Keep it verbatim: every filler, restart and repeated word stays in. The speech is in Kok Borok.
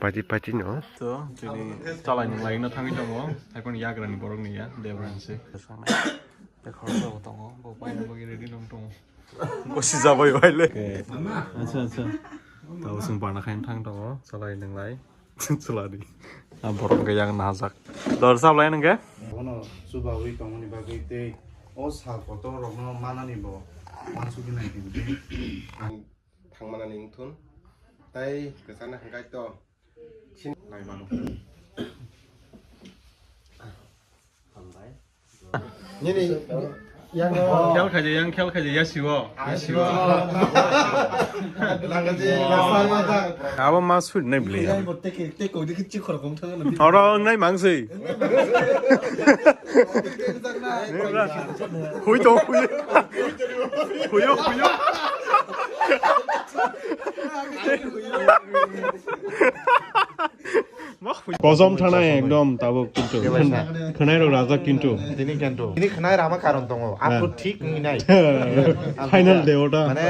Pati pati no. To, chini chalai ni lai no thangwi tongo. Hai phano yagra ni borok ni ya, Debra ni se. Te khorok bo tongo, bo paina bagwi ready nong tongo. Bo si jabai bai le. Acha, acha. Tao sung parna khain thang tongo, chalai nang lai. Chalai di. A borok ga yang na hajak. Dor sab lai nang ke? Bono chubawi tongmani bagwi tei o sal kotor rokno manani bo uansugwi nai di. Ang thangmana ni wngthun. Tai kwchana hwnkhe to. Sin nai mano. Nini yang khel khaje, yang khel khaje, ya siwo. Ya siwo. Abo ma sud nai bli. Oro nai mangsui. Hui to, hui. Huyo, huyo. Kosom thanai ekdom tabuk kintu. Khwnai rok rajak kintu. Tini kintu. Tini khwnai rama karon tongo. Apo thik ngi nai. Final dewata. Mane